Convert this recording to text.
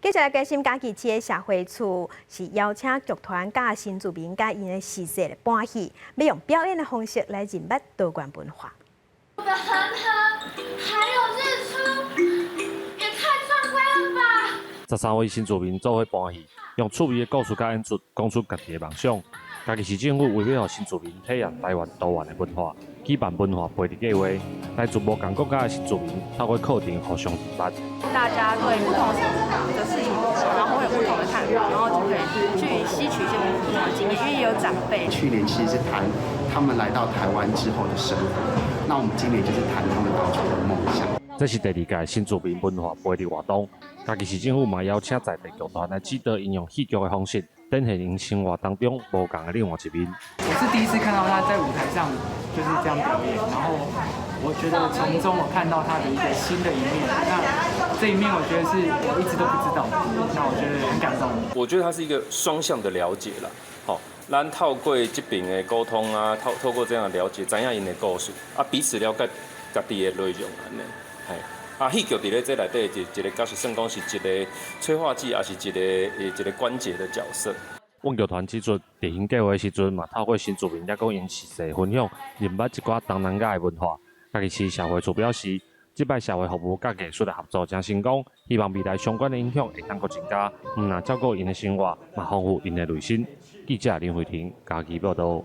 繼續來關心嘉義市的社會處是邀請劇團佮新住民佮𪜶的時勢來搬戲，欲用表演的方式來認捌多元文化。的恆河，還有日出，也太壯觀了吧！13位新住民做伙搬戲，用趣味的故事佮演出，講出家己的夢想。嘉義市政府為欲予新住民體驗台灣多元的文化，舉辦文化培植計劃，來自無仝國家的新住民透過課程互相認捌。大家對不同的事情，然後會有不同的看法，然後就可以去吸取一些不同的經驗，因為也有長輩。去年其實是談他們來到台灣之後的生活，那我們今年就是談他們當初的夢想。這是第二屆新住民文化培植活動，嘉義市政府嘛邀請在地劇團來指導，𪜶用戲劇的方式展現𪜶生活當中無仝的另外一面。我是第一次看到他在舞台上就是這樣表演，然後我覺得從中我看到他的一個新的一面，那這一面我覺得是我一直都不知道的，那我覺得很感動。我覺得它是一個雙向的了解啦，好，咱透過這邊的溝通啊，透過這樣的了解，知影𪜶的故事，啊，彼此了解家己的內容按呢，嘿。啊，戲劇佇咧這內底一個角色，算講是一個催化劑，抑是一個關節的角色。阮劇團指出，執行計劃的時陣，嘛透過新住民抑閣𪜶實際分享，認捌一寡東南亞的文化。嘉義市社會處表示，這擺社會服務佮藝術的合作誠成功，希望未來相關的影響會當閣增加，毋但照顧𪜶的生活，嘛豐富𪜶的內心。記者林慧婷嘉義報道。